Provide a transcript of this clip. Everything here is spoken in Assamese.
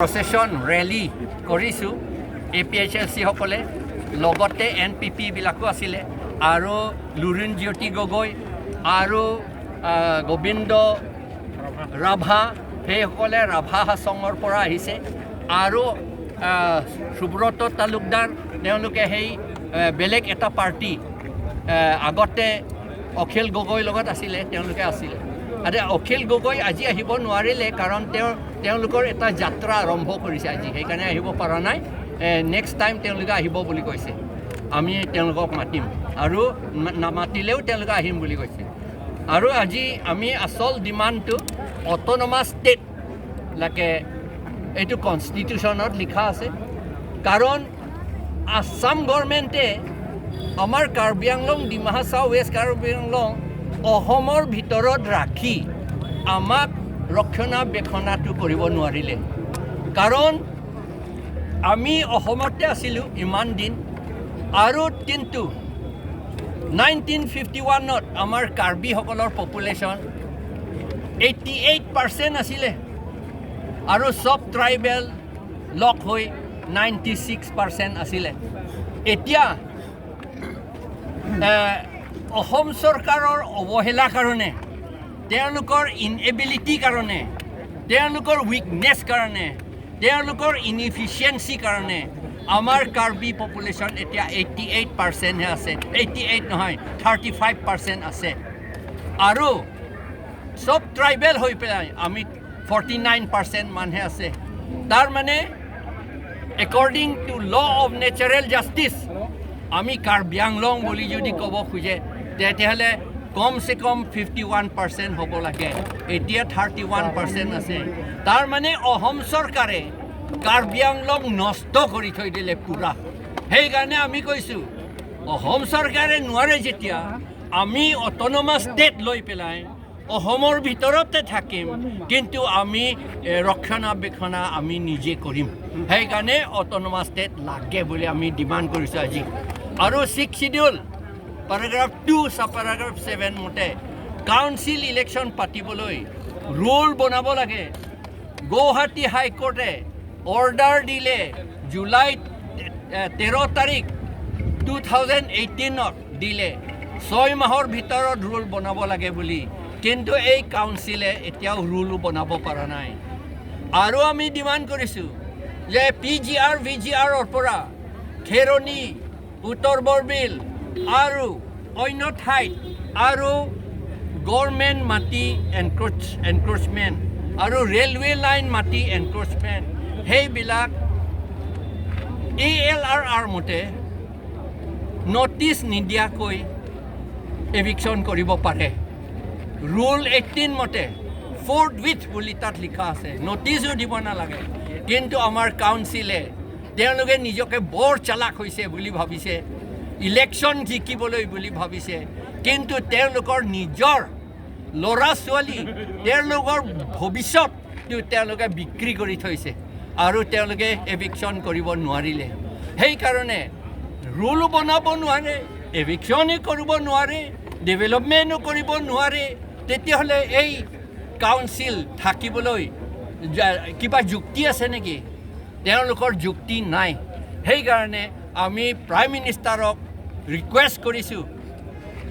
প্ৰচেছন ৰেলী কৰিছোঁ এ পি এইচ এল চিসকলে, লগতে এন পি পিবিলাকো আছিলে আৰু লুৰিণ জ্যোতি গগৈ আৰু গোবিন্দ ৰাভা, সেইসকলে ৰাভা হাছঙৰ পৰা আহিছে আৰু সুব্ৰত তালুকদাৰ, তেওঁলোকে সেই বেলেগ এটা পাৰ্টি, আগতে অখিল গগৈৰ লগত আছিলে, তেওঁলোকে আছিলে। আৰু অখিল গগৈ আজি আহিব নোৱাৰিলে, কাৰণ তেওঁলোকৰ এটা যাত্ৰা আৰম্ভ কৰিছে আজি, সেইকাৰণে আহিব পৰা নাই। নেক্সট টাইম তেওঁলোকে আহিব বুলি কৈছে। আমি তেওঁলোকক মাতিম আৰু নামাতিলেও তেওঁলোকে আহিম বুলি কৈছে। আৰু আজি আমি আচল ডিমাণ্ডটো অট'নমাছ ষ্টেট লাগে, এইটো কনষ্টিটিউশ্যনত লিখা আছে। কাৰণ আছাম গভৰ্ণমেণ্টে আমাৰ কাৰ্বি আংলং, ডিমা হাছাও, ৱেষ্ট কাৰ্বি আংলং অসমৰ ভিতৰত ৰাখি আমাক ৰক্ষণাবেক্ষণাটো কৰিব নোৱাৰিলে। কাৰণ আমি অসমতে আছিলোঁ ইমান দিন আৰু কিন্তু 1951ত আমাৰ কাৰ্বিসকলৰ পপুলেশ্যন 88% আছিলে আৰু চব ট্ৰাইবেল লগ হৈ 96% আছিলে। এতিয়া অসম চৰকাৰৰ অৱহেলা কাৰণে, তেওঁলোকৰ ইনএবিলিটিৰ কাৰণে, তেওঁলোকৰ উইকনেছ কাৰণে, তেওঁলোকৰ ইনইফিচিয়েঞ্চি কাৰণে আমাৰ কাৰ্বি পপুলেশ্যন এতিয়া 88%হে আছে, 88 নহয়, 35% আছে আৰু চব ট্ৰাইবেল হৈ পেলাই আমি 49% মানহে আছে। তাৰমানে according to law of natural justice আমি কাৰ্বি আংলং বুলি যদি ক'ব খোজে, তেতিয়াহ'লে কমচে কম 51% হ'ব লাগে। এতিয়া 31% আছে। তাৰমানে অসম চৰকাৰে কাৰ্বি আংলং নষ্ট কৰি থৈ দিলে পূৰা। সেইকাৰণে আমি কৈছোঁ, অসম চৰকাৰে নোৱাৰে যেতিয়া, আমি অট'নমাছ ষ্টেট লৈ পেলাই অসমৰ ভিতৰতে থাকিম, কিন্তু আমি ৰক্ষণাবেক্ষণা আমি নিজে কৰিম। সেইকাৰণে অট'নমাছ ষ্টেট লাগে বুলি আমি ডিমাণ্ড কৰিছোঁ আজি। আৰু Sixth Schedule, paragraph 2, sub paragraph 7 মতে কাউন্সিল ইলেকশ্যন পাতিবলৈ ৰুল বনাব লাগে। গুৱাহাটী হাইকোৰ্টে অৰ্ডাৰ দিলে, জুলাই 13 তাৰিখ 2018ত দিলে, 6 মাহৰ ভিতৰত ৰুল বনাব লাগে বুলি। কিন্তু এই কাউন্সিলে এতিয়াও ৰুলো বনাব পৰা নাই। আৰু আমি ডিমাণ্ড কৰিছোঁ যে P G R, V G আৰৰ পৰা খেৰণি, উত্তৰ বৰবিল আৰু অন্য ঠাইত আৰু গভৰ্ণমেণ্ট মাটি এনক্ৰ'চমেণ্ট আৰু ৰেলৱে লাইন মাটি এনক্ৰ'চমেণ্ট, সেইবিলাক এ এল আৰ আৰ মতে নটিচ নিদিয়াকৈ এভিকশ্যন কৰিব পাৰে। ৰুল 18 মতে ফৰ্থউইথ বুলি তাত লিখা আছে, নটিচো দিব নালাগে। কিন্তু আমাৰ কাউন্সিলে, তেওঁলোকে নিজকে বৰ চালাক হৈছে বুলি ভাবিছে, ইলেকশ্যন জিকিবলৈ বুলি ভাবিছে, কিন্তু তেওঁলোকৰ নিজৰ ল'ৰা ছোৱালী, তেওঁলোকৰ ভৱিষ্যতটো তেওঁলোকে বিক্ৰী কৰি থৈছে আৰু তেওঁলোকে এভিকশ্যন কৰিব নোৱাৰিলে। সেইকাৰণে ৰুলো বনাব নোৱাৰে, এভিকশ্যনো কৰিব নোৱাৰে, ডেভেলপমেণ্টো কৰিব নোৱাৰে। তেতিয়াহ'লে এই কাউন্সিল থাকিবলৈ কিবা যুক্তি আছে নেকি? তেওঁলোকৰ যুক্তি নাই। সেইকাৰণে আমি প্ৰাইম মিনিষ্টাৰক ৰিকুৱেষ্ট কৰিছোঁ।